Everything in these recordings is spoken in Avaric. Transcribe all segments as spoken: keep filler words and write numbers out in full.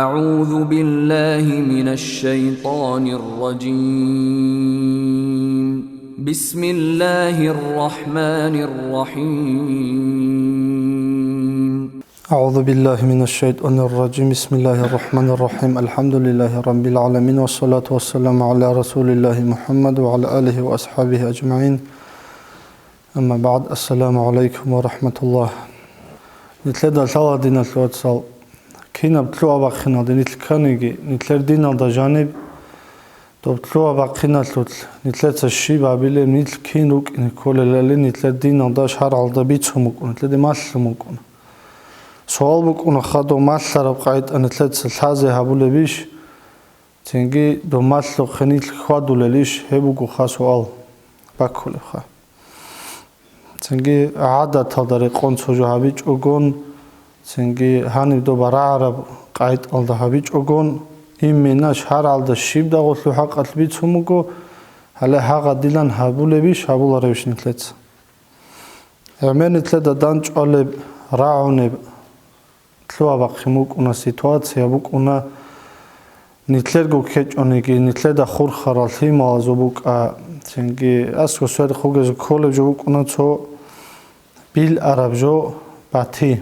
أعوذ بالله من الشيطان الرجيم. بسم الله الرحمن الرحيم. أعوذ بالله من الشيطان الرجيم. بسم الله الرحمن الرحيم. الحمد لله رب العالمين، والصلاة والسلام على رسول الله محمد وعلى آله وأصحابه أجمعين. أما بعد. السلام عليكم ورحمة الله. Нилъеда лъала, диналъул вацал, кинаб лъугьа-бахъиналде нилъ кканиги, нилъер диналда жаниб доб лъугьа-бахъиналъулъ нилъеца щиб гьабилеб, нилъ кин рукӀине кколелали нилъер диналда, шаргӀалда бицун букӀун, нилъеде малъун букӀун. Суал букӀуна, хадуб малъараб къайда нилъеца лъазе гьабулебищ? Цинги доб малъухъе нилъ хьвадулелищ? Гьеб бугоха суал баккулебха. Цинги гӀадаталда рекъон цо жо гьабичӀогон, цинги гьаниб доб рагӀараб къайдалда гьабичӀогон, именно шаргӀалда щиб дагъулъул хӀакъалъ бицун буго, гьале гьагъадилан гьабулебищ, гьабуларевищ нилъеца? ГӀемер нилъеда дандчӀвалеб, рагӀунеб, лъугьа-бахъин букӀуна, ситуация букӀуна, нилъерго ккечӀониги, нилъеда хурхарал лъималазул букӀа, цинги аскӀо сверухъ вугезул кколеб жо букӀуна цо билараб жо, бати.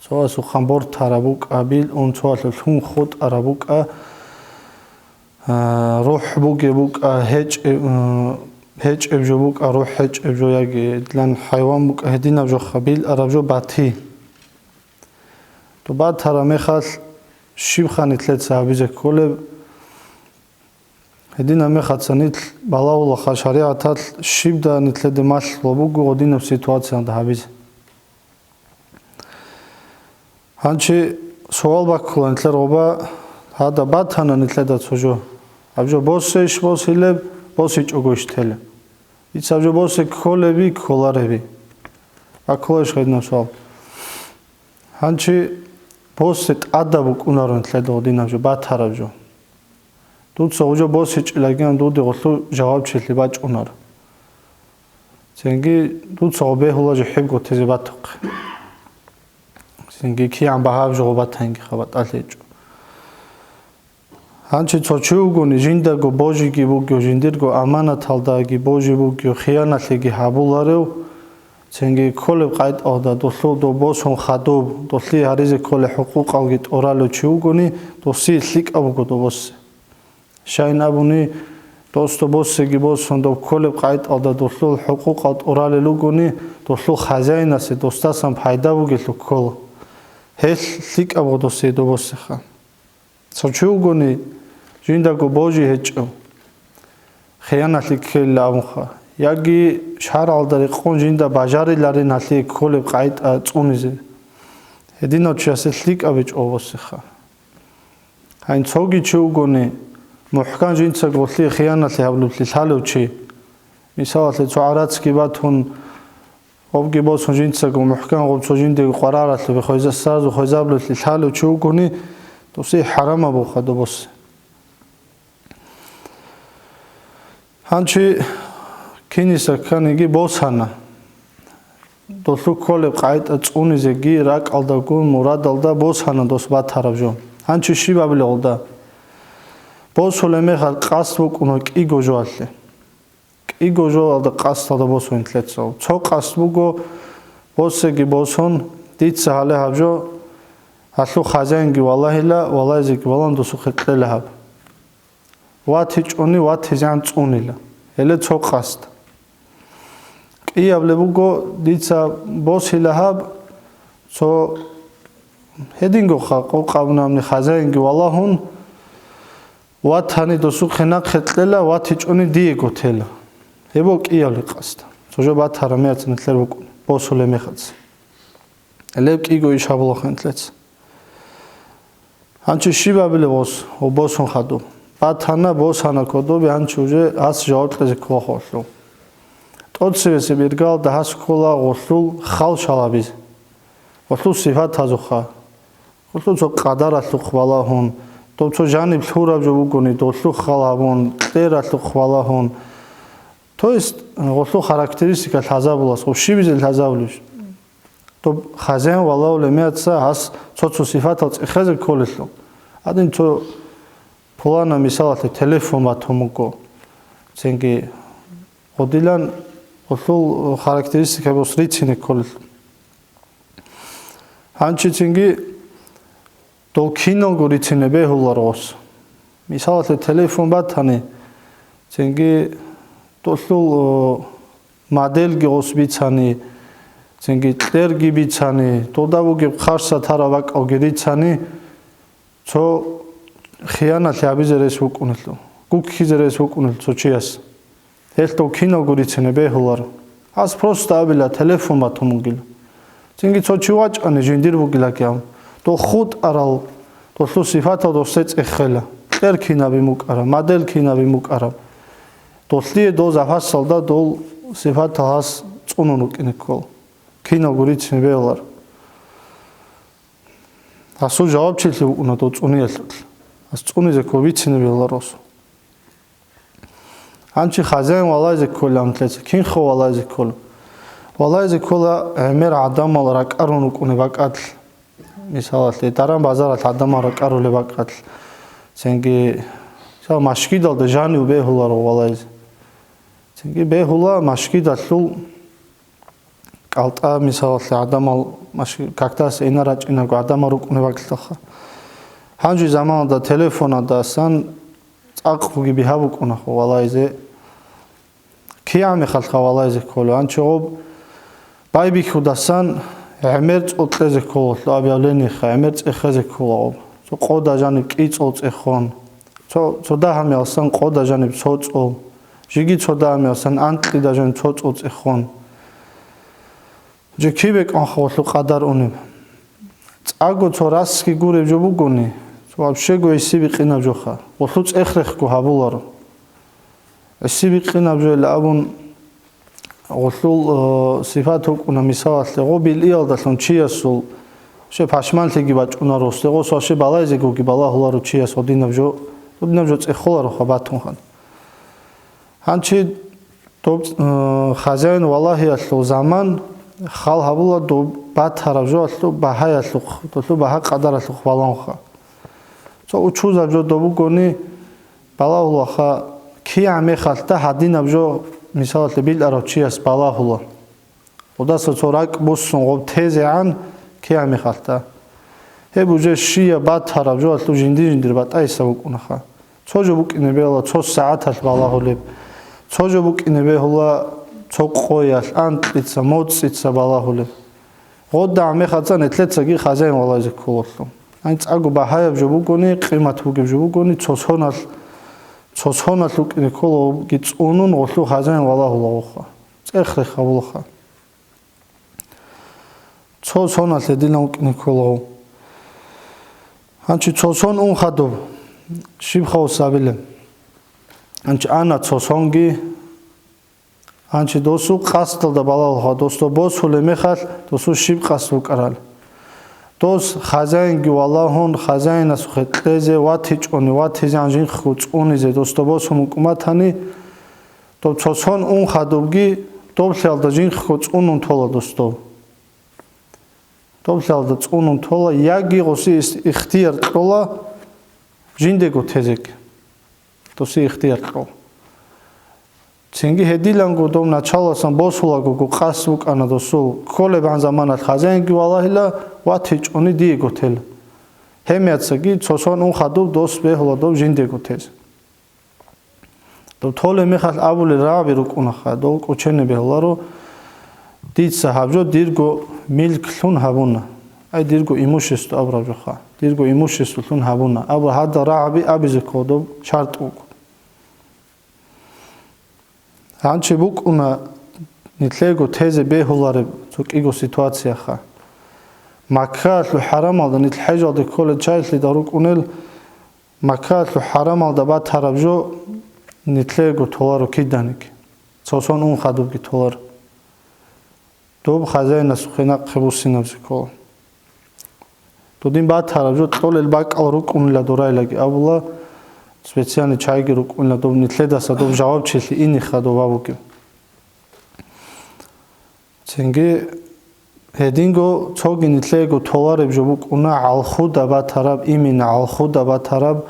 Цоясухъан бортараб букӀа, билун цоялъул лъун хутӀараб букӀа, а, рухӀ бугеб букӀа, гьечӀеб, а, гьечӀеб жо букӀа, рухӀ гьечӀеб жо, яги дилан хӀайван букӀа, гьединаб жоха билараб жо, бати. Доб батараб мехалъ щибха нилъеца гьабизе кколеб? Гьединаб мехаца нилъ балагьулаха шаригӀаталъ щибда нилъеде малъула буго гьединаб ситуациялда гьабизе. Гьанчи суал баккула нилъер гъоба, гьадаб батана нилъеда цо жо. Гьаб жо босейищ босилеб, босичӀогойищ телеб? Дица гьаб жо босе кколеби, кколареби? Баккулайищ гьединаб суал? Гьанчи босе тӀадаб букӀунаро нилъеда гьединаб жо, батараб жо. Дуца гьаб жо босичӀиллагин дуде гьелъул жавабчилъи бачӀунаро. Цинги дуца гьаб бегьула жо гьебго тезе батухъе. Цинги кигӀан багьаб жо гьаб батаниги, хабар тӀалъи гьечӀо. Гьанчи цо чи вугони, жиндаго божиги бугев, жиндирго аманаталдаги божи бугев, хияналъиги гьабуларев, цинги кколеб къайдалда долъул доб босун хадуб, долъие гьаризе кколеб хӀукъукъалги тӀуралев чи вугони, досие лъикӀаб буго доб босе. Щайин абуни, дос доб босеги босун, доб кколеб къайдалда долъул хӀукъукъал тӀуралел ругони, долъул хазяинасе досдасан пайда бугелъул ккола. Гьелъ лъикӀаб буго досие доб босеха. Цо чи вугони, жиндаго божи гьечӀев, хияналъи ккелила абунха, яги шаргӀалда рекъон жинда бажариларин гьалъие кколеб къайда цӀунизе, гьединав чиясе лъикӀаб гьечӀо босеха. Гьаниб цоги чи вугони, мухӀкан жинцаго гьелъие хияналъи гьабулеблъи лъалев чи, мисалалъе, цо гӀарацги батун, гьобги босун жинцаго мухӀкан гъоб цо жиндиего къвараралъубе хвеза-, сразу хвезабулеблъи лъалев чи вугони, досие хӀарамаб буха доб босе. Гьанчи киниса кканиги босана. Долъул кколеб къайда цӀунизеги ракӀалдагун мурадалда босана дос батараб жо. Гьанчи щиб абилеб гъолда? Босулеб мехалъ къасд букӀуна кӀиго жоялъе. КӀиго жоялда къасдалда босун нилъеца. Цо къасд буго, босеги босун, дица гьале гьаб жо, гьалъул хазяинги валагьила, валагьизеги валан досухъе кьела гьаб. ВатичӀони ватизегӀан цӀунила. Гьеле цо къасд. КӀиабилеб буго, дица босила гьаб, цо гьедингоха къокъабунабни хазяинги валагьун, ватани досухъе нахъе кьела, ватичӀони диего тела. Гьеб буго кӀиабилеб къасд. Цо жо батараб мехалъ нилъер букӀун, босулеб мехалъ. Гьелеб кӀиго иш гьабулаха нилъеца. Гьанчи щиб абилеб гъос, гъо босун хадуб? Батана, босана кодобе, гьанчи уже гьас жаваб кьезе ккола гъолъул. ТӀоцебесеб иргалда гьас ккола гъолъул хал шалабизе. Гъолъул сипатазухъа. Гъолъул цо къадаралъухъ балагьун, доб цо жаниб лъураб жо бугони, долъухъ хал гьабун, кьералъухъ балагьун. То есть, гъолъул характеристика лъазабулас, гъоб щибизе лъазабулеб? Доб хазяин валагьулеб меца гьас цо-цо сифатал цӀехезе кколелъул. Гьадин цо пулана, мисалалъе, телефон батун буго. Цинги гъодилан гъулъул характеристикаби ос рицине кколелъул. Гьанчи цинги дол киналго рицине бегьулар гъос. Мисалалъе, телефон батани, цинги долъул, о, модельги гъос бицани, цинги кьерги бицани, долда бугеб хъарса тараб бакӀалги рицани, цо хияналъи гьабизе рес вукӀунелъул, гуккизе рес вукӀунел цо чияс. Гьелъ дов киналго рицине бегьуларо. Гьас просто абила телефон батун бугила. Цинги цо чи вачӀани жиндир бугилаги абун. Дол хутӀарал, долъул сифатал досде цӀехела. Кьер кинабин букӀараб, модель кинабин букӀараб. Долъие дол запасалда дол сифатал гьас цӀунун рукӀине ккола. Киналго рицине бегьуларо. Гьасул жавабчилъи вукӀуна дов цӀуниялъулъ. Гьас цӀунизе ккола, бицине бегьуларо гьасул. Гьанчи хазяин валайзе ккола, амтлъеца кинха валайзе ккола? Валайзе ккола гӀемер гӀадамал ракӀарун рукӀунеб бакӀалъ, мисалалъе, даран-базаралъ гӀадамал ракӀарулеб бакӀалъ, цинги, мисал, машгидалда жанив бегьуларо валайзе. Цинги бегьула машгидалъул кӀалтӀа, мисалалъе, гӀадамал маш-, кактас гӀинар рачӀинаго гӀадамал рукӀунеб бакӀалъха. Гьанже заманалда телефонадасан цӀакъги бигьа букӀунахъо валайзе. КигӀан мехалъха валайзе ккола? Гьанчи гъоб байбихьудасан гӀемер цӀол кьезе ккола, объявлениеха, гӀемер цӀехезе ккола гъоб. Цо къода жаниб кӀицӀол цӀехон. Цо, цо дагьамиялсан къода жаниб цо цӀол. Жеги цо дагьамиялсан анкьида жаниб цо цӀол цӀехон. Жеги бекӀанха гъолъул къадар унеб. ЦӀакъго цо расги гуреб жо бугони, цо вообще-го гӀиси бикъинаб жоха, гъолъул цӀех-рехго гьабуларо. ГӀиси бикъинаб жойила абун гъолъул, э, сипат вукӀуна, мисалалъе, гъо билиялдалъун чиясул вообще пашманлъиги бачӀунаро, гъос вообще балайзегоги балагьуларо чияс гъодинаб жо, гъодинаб жо цӀехолароха батунха. Гьанчи доб, э, хазяин валагьиялъул заман хал гьабула доб батараб жоялъул багьаялъухъ, долъул багьа-къадаралъухъ балагьунха. Цо учузаб жо доб бугони, балагьулаха, кигӀан мехалъда гьадинаб жо, мисалалъе, биларав чияс балагьула. Гъодаса цо ракӀ буссун гъоб тезегӀан кигӀан мехалъда. Гьеб уже щияб батараб жоялъул жиндир-жиндир батӀайса букӀунаха. Цо жо букӀине бегьула цо сагӀаталъ балагьулеб, цо жо букӀине бегьула цо къоялъ, анкьица, моцӀица балагьулеб. Гъодда гӀамехалца нетлъецаги хазяин валайзе кколалъул. ГьанцӀаго багьаяб жо бугони, къимат бугеб жо бугони, цо соналъ, цо соналъ вукӀине кколаги цӀунун гъолъул хазяин валагьулагъуха. ЦӀех-рех гьабулаха. Цо соналъе дилан вукӀине кколаго. Гьанчи цо сон ун хадуб, щиб хавсабилеб? Гьанчи ана цо сонги, гьанчи досул къасдалда балагьулха, досда босулеб мехалъ досул щиб къасд букӀарал. Дос хазяинги валагьун, хазяинасухъе кьезе ватичӀони, ватизегӀан жинхъго цӀунизе досда босун вукӀун батани, доб цо сон ун хадубги, доблъиялда жинхго цӀунун тола дос доб. Доблъиялда цӀунун тола, яги гъоси ис-, ихтияр кьола жиндего тезеги. Доси ихтияр кьола. Цинги гьедиланго доб началасан босулагого къасд букӀана досул, кколебгӀан заманалъ хазяинги валагьила, ватичӀони диего тела. Гьеб мехалъги цо сон ун хадуб дос бегьула доб жиндего тезе. Доб толеб мехалъ абулел рагӀаби рукӀунаха, дов кӀочене бегьуларо, дица гьаб жо дирго милклъун гьабуна, ай, дирго имущество абураб жоха, дирго имуществолъун гьабуна, абу гьадал рагӀаби абизе ккола доб шартӀ вуго. Гьанчи букӀуна нилъего тезе бегьулареб цо кӀиго ситуацияха. Маккаялъул хӀарамалда нилъ хӀежалде кколел чагӀилъидал рукӀунел, Маккаялъул хӀарамалда батараб жо нилъего толаро киданиги, цо сон ун хадубги толаро. Доб хазяинасухъе нахъе буссинабзе ккола. Додин батараб жо кьолел бакӀал рукӀунила дурайлаги абула, специальный чагӀиги рукӀунила доб нилъедаса доб жавабчилъи иниха доб абуги. Цинги Гьединго цоги нилъего толареб жо букӀуна гӀалхуда батараб, имина гӀалхуда батараб,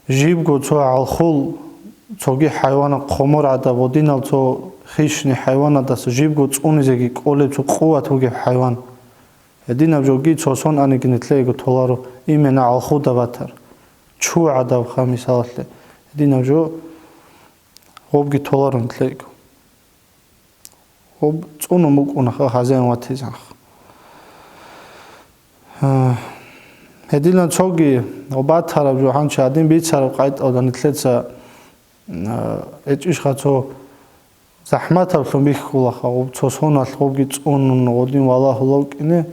жибго цо гӀалхул, цоги хӀайванаб хъомор гӀадаб, гъодинал цо хищный хӀайванадаса жибго цӀунизеги кӀолеб цо къуват бугеб хӀайван. Гьединаб жоги цо сон аниги нилъего толаро, имина гӀалхуда батар. Чу гӀадабха, мисалалъе. Гьединаб жо гъобги толаро нилъего. Гъоб цӀунун букӀунаха хазяин ватизанха. Гьединан цоги гъоб батараб жо гьанчи гьадин бицараб къайтӀалда нилъеца, а, гьечӀищха цо захӀматаблъун бихьулаха, гъоб цо соналъ гъобги цӀунун гъодин валагьулев вукӀине,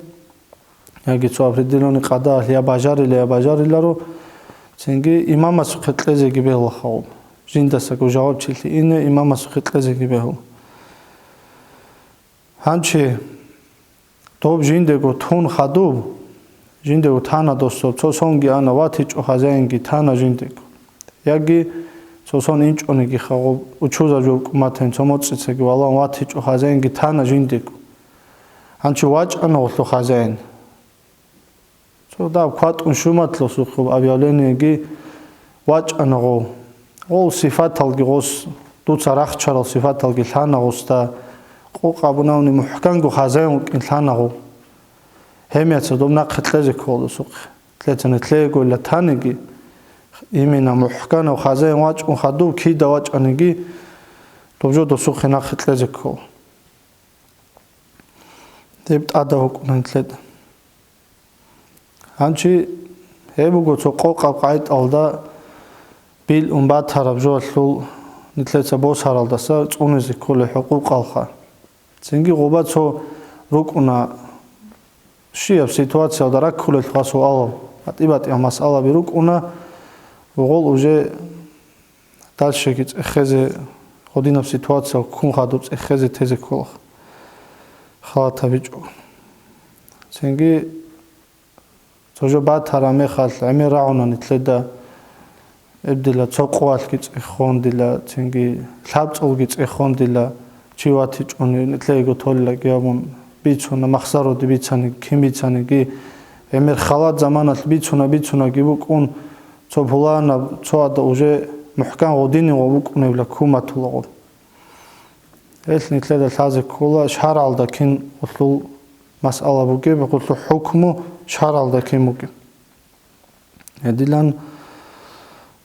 яги цо определённый къадаалъ я бажарила, я бажариларо, цинги имамасухъе кьезеги бегьулаха гъоб. Жиндасаго жавабчилъи ине имамасухъе кьезеги бегьула. Гьанчи доб жиндего тун хадуб, жиндего тана досо, цо сонги ана ватичӀо хазяинги тана жиндего. Яги цо сон инчӀониги хагъуб учуза жо кӀуматен цо моцӀицаги валан ватичӀо хазяинги тана жиндего. Гьанчи вачӀана гъолъу хазяин. Цо даб кватӀун щуматлъусухъуб объявлениеги вачӀана гъов. Гъол сифаталги гъос, дуца рахчарал сифаталги лъана гъосда, къокъ абунавни мухӀканго хазяин вукӀин лъана гъов. Гьемияца доб нахъе кьезе ккола досухъе. Лъецани лъеегойила таниги, имина мухӀканав хазяин вачӀун хадув кида вачӀаниги, доб жо досухъе нахъе кьезе ккола. Гьеб тӀада вукӀуна нилъеда. Гьанчи гьеб буго цо къокъаб къайтӀалда билъун батараб жоялъул нилъеца босаралдаса цӀунизе кколеб хӀукъукъалха. Цинги гъоба цо рукӀуна щияб ситуациялда раккулелъул гъасул алав, гьатӀи-батӀиял масъалаби рукӀуна, гъол уже дальшеги цӀехезе, гъодинаб ситуация ккун хадуб цӀехезе тезе ккола, халат гьабичӀо. Цинги цо жо батараб мехалъ гӀемер рагӀуна нилъеда, гьеб дила цо къоялъги цӀехон дила, цинги лъабцӀулги цӀехон дила, чи ватичӀони нилъеего толилаги абун бицуна, махсароде бицаниги, кин бицаниги, гӀемер халат заманалъ бицуна-бицунаги букӀун, цо пуланаб, цо ада уже мухӀкан гъодинигъо букӀунебла куматулагъо. Гьелъ нилъеда лъазе ккола шаргӀалда кин гъулъул масъала бугеб, гъулъул хӀукму шаргӀалда кин бугеб. Гьедилан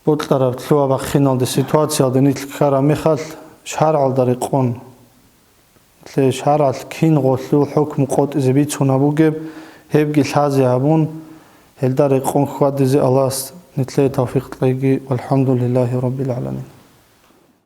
бокьараб лъугьа-бахъиналде ситуациялде нилъ ккараб мехалъ шаргӀалда рекъон, нилъее шаргӀалъ кин гъулъул хӀукму къотӀизе бицунаб бугеб, гьебги лъазе гьабун, гьелда рекъон хьвадизе Аллагьас нилъее тавфикъ кьеги. ВалхӀамдулиллагьи раббил гӀаламин.